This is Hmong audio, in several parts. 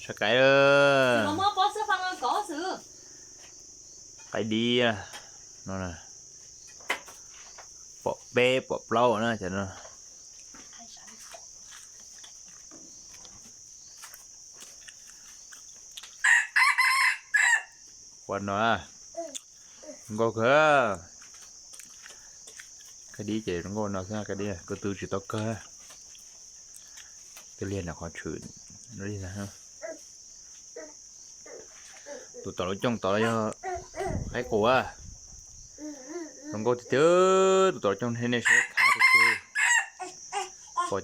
Qaib, qaib dib no, pom peb pom plaub na cov no. Ua no, zoo nkauj kawg. Qaib dib ces zoo nkauj no xwb, qaib dib ko tw tsis tau kawg. Twb liag nram qhov tshwm li ntag. Tus tom lub cooj tod yog qaib qus, zoo nkauj tiag tiag. Tus tom lub cooj nej saib khav tiag tiag. Pom cov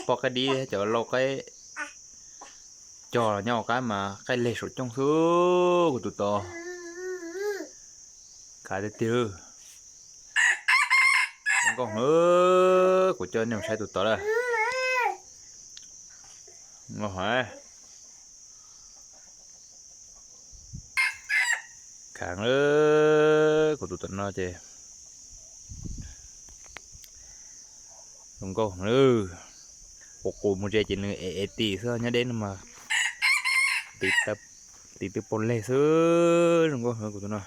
poj qaib dib thiab cov lau qaib cog los nyob hauv qab mas qaij leg saum cooj xwb. Kuv tus tod khav tiag tiag. Zoo nkauj heev, kuv coj nej mus saib tus tod lawm. Zoo nkauj heev, khav lawm. Kuv tus tom no ces zoo nkauj heev. Qus qus mus ze ces nws ev ev tis xwb, nyob deb no mas tis tw pau leg xwb. Zoo nkauj heev kuv tus no.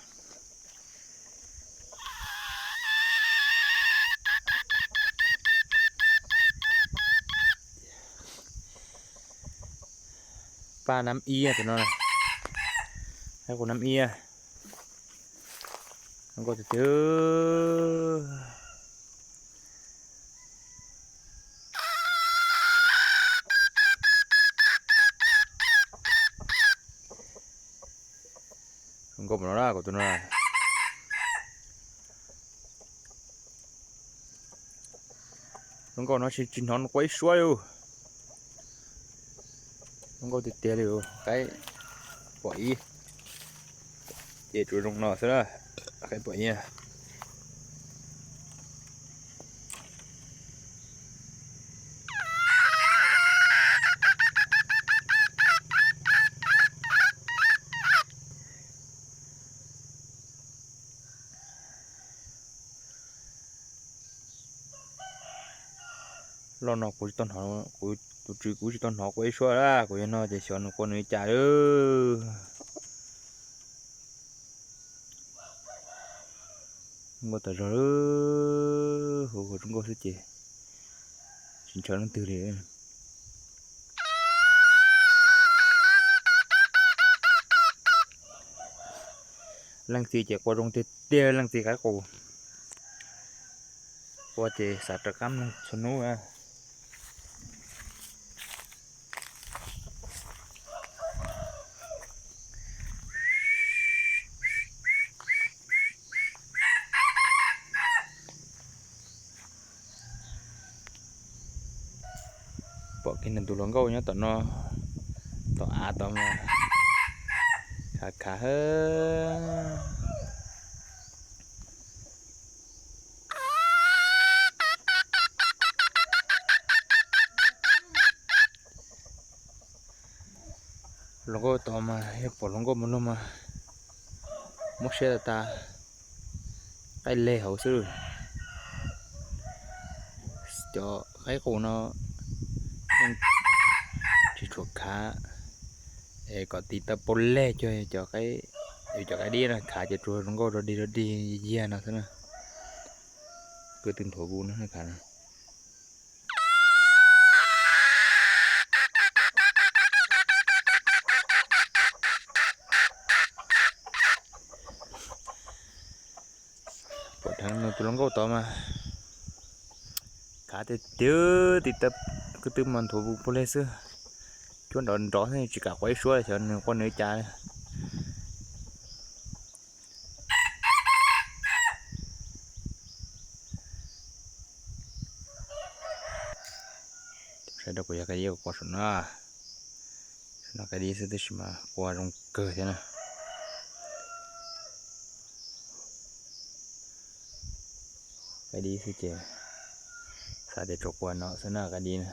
Paj nab ib tus no, qaib qus nab ib, zoo nkauj tiag tiag. Zoo nkauj no, kuv tus no. Zoo nkauj no tsis hnov nws quaj ib suab li. Zoo nkauj tiag tiag li, qaib pom ib. Ces tsuas zoo no xwb, qaib pom ib. Los no kuv tsis tau hnov, kuv tus tswv kuv tsis tau hnov quaj ib suab, kuv yog no ces xyov nws quaj nws li cas lawm. Nkauj tas zog, hu hu zoo nkauj xwb ces tsis ntshaw leej twg li. Leej txiv ces quaj zoo tiag tiag, leej txiv qaib qus. Quaj ces xav rov qab mloog txhua hnub. Pom kiag nws tus hluas nkauj nyob tom no, tom av tod mas khav khav. Hluas nkauj tod mas yog pom hluas nkauj mus luag mas muab siab tas tas, qaij leg hauv xwb. Cov qaib qus no yeej tsis tshua khav, es kom tiv tau pau leg cuag cov qaib, cov qaib dib no khav ces tsuas zoo nkauj rau dig rau dig yiag no xwb na. Kwv tij nthuav kuv no khav no. Pom dheev nws tus hluas nkauj tod mas khav tiag tiag, tiv tawb kwv tij mas nthuav pau leg xwb. Cuab nrov nrov xwb tsis kam quaj ib suab, xyov nws quaj nws li cas. Saib rau kuv yog qaib dib quaj saum no, saum no qaib dib xwb tab sis mas quaj zoo kawg thiab na. Qaib dib xwb ces xav tias tsuas quaj no xwb na qaib dib na.